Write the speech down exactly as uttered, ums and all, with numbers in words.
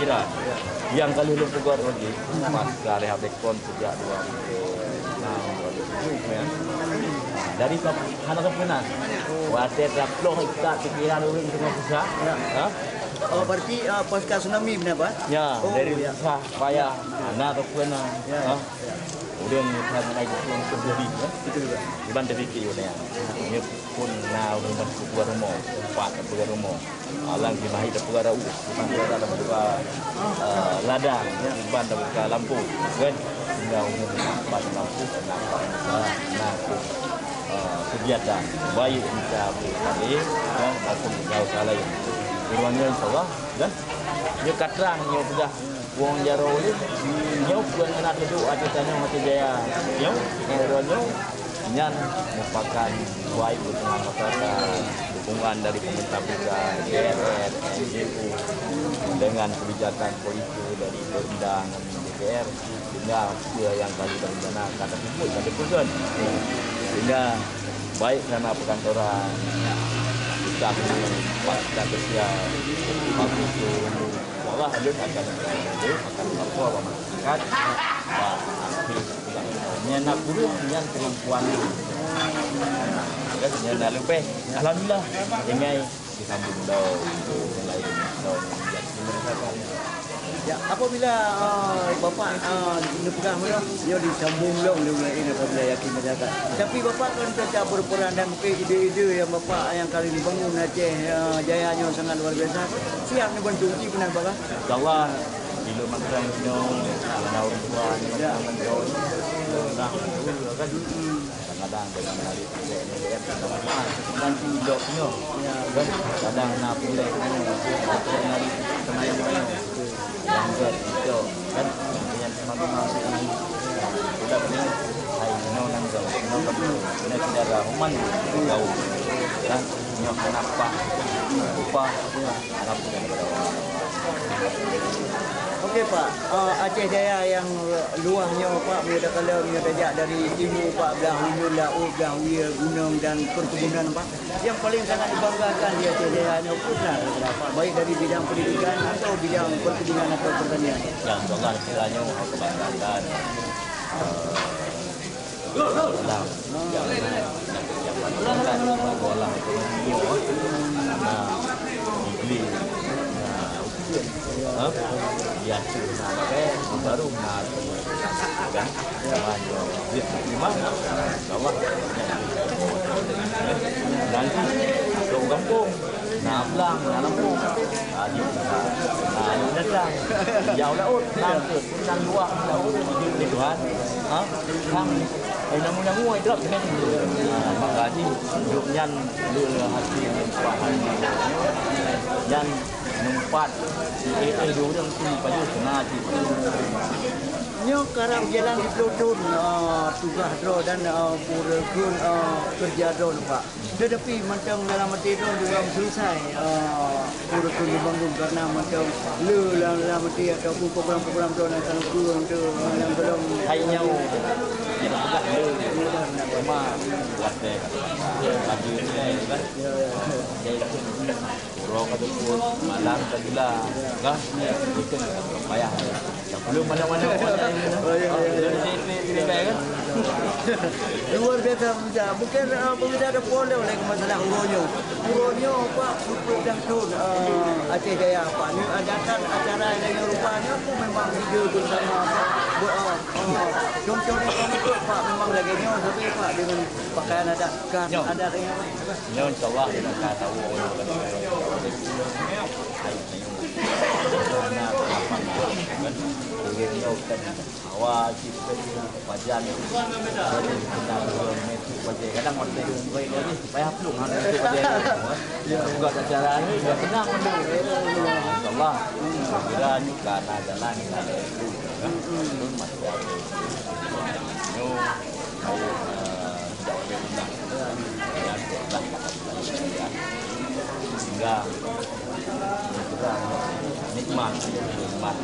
Nyang ka lheueh lôn peugah lagi, pasca rehab dekon sejak dua ribu enam, dua ribu tujuh, ya. Dari sab-, hana sapeue na. Watèe taploh ikat pikiran ureueng teungoh susah. Ya. Ha? Oh, berarti, ah, pasca tsunami beuna, Pak? Ya, oh, dari ya, susah payah. Ya. Hana sapeue na. Ya, ha? Ya. Ureueng ka ngon ai geupeue untuk diri, ya. Betul, Pak. Iban tapike ureueng. Nyoe pun na ureueng ban peugah rumoh, pat peugah rumoh. Alang di mahai peugah rau, di mahai peugah rau, peugah, eh, ladang, iban peugah lampôh, kan? Sehingga ureueng ban lampôh, nampak na, na, eh, kegiatan, baik kita bukali, kan? Maupun peugah lain. Ureueng nyoe, insya Allah, kan? Nyoe ka trang, nyoe peugah. Wong jaroe ulih, nyoe peue nyang na teuduek ateueh tanyoe Aceh Jaya. Nyoe, nyoe droe nyoe, nyan merupakan baik dukungan masyarakat, dukungan dari pemerintah pusat, D P R, M J U, dengan kebijakan politik dari pemerintah D P R, sehingga peue nyang kali dan dana ka tersebut, ka tersusun. Sehingga baik kerana perkantoran, pusat, pusat sosial, bagus tu. Insya Allah, lanjut akan, akan lapor bak masyarakat. Bak aktif, nyan na kureueng, nyan kemampuan dia. Kan, nyan na leubeh. Alhamdulillah, tinggai disambung lom, lain lom, jadi masyarakat. Ya, apabila, ah, Bapak, ah, neupeugah meunoe, nyoe disambung lom lé ulama apabila yakin masyarakat. Tapi Bapak kan tetap berperan dan mungkin ide-ide yang Bapak yang kali dibangun Aceh, ah, Jaya nyoe sangat luar biasa. Siap neubantu, ji beuna, Bapak? Insya Allah, bila mantong nyoe, ada orang tua, ya, mantong, orang tua, kan? Kadang-kadang dengan hari tu, saya ni, saya tak tahu apa. Nanti jawab nyoe. Ya. Kan? Kadang nak pulai nyoe, nak pulai hari tu, kena yang mana. Yang buat itu, kan? Yang semakin masuk ni, udah punya, hai, nyoe nang jauh, nyoe kan, nyoe tidak ada rumah ni, jauh. Kan? Nyoe kenapa? Lupa. Okey, Pak. Ah, Aceh Jaya nyang luwah nyoe, Pak, meunyoe takalon, meunyoe tajak dari timu, Pak, blah uneun laôt, blah wie gunong dan perkebunan, Pak. Nyang paléng sangat dibanggakan di Aceh Jaya nyoe peue na, Pak, baik dari bidang pendidikan atau bidang perkebunan atau pertanian? Yang jelas, kita nyoe kebanggaan. Eh, Dalam, yang, yang, yang, karena Inggris, ha, ya, tu, baru, kan? Dia terima, Allah, nanti, ke kampung. Na blang, na lampôh. Ah, di, ah, na datang. Jauh laôt, na eunteuk, na luwah, na uroe, di Tuhan. Ha? Sang, eh, nyamu-nyamu, ai, drop, kena. Ah, maka jih, hidup nyan, le, le, hati, le, kuat hati. Nyan, numpat, eh, eh, dua orang tu, payah kena jih. Nyoe karab jalan di Pluton, ah, tugaih droe dan, ah, pura kheun, ah, keureuja droe, Pak. Tetapi mantong dalam até droe juga selesai, eh, pura kheun dibangun karena mantong le lam, lam até ataupun program-program droe nyang ka lheueh untuk, eh, nyang belum. Hai nyoe, nyang peugah le. Cuma, watèe bagi, kan? Jadi, uroe ka teupôt, malam ka gila, kan? Itu payah. Belum mana-mana. Oh, ya, ya, ya. Belum di, di, di, kan? Luar biasa, pemirsa. Mungkin, eh, pemirsa ada follow lagi masalah uroe nyoe. Uroe nyoe, Pak, peuet ploh thôn, eh, Aceh Jaya, Pak. Ni adakan acara yang rupa nyoe pun memang ide bersama, Pak. Buat, eh, eh, contoh ni kan, Pak, memang lagèe nyoe, tapi, Pak, dengan pakaian adat, kan, adat yang Nyoe, insya Allah, kita akan tahu. Hai, hai. Karena apa? Kan? Jadi, nyoe kan awal kita ni pajan. Jadi, kita belum metu pajan. Kadang orang tu, "Oi, oi, oi, payah peluk, ha, metu pajan." Ya. Juga acara ni, dah tenang dulu. Insya Allah, segera ni, karena jalan, kan? Belum masih ada. Nyoe, sehingga nikmat, nikmat.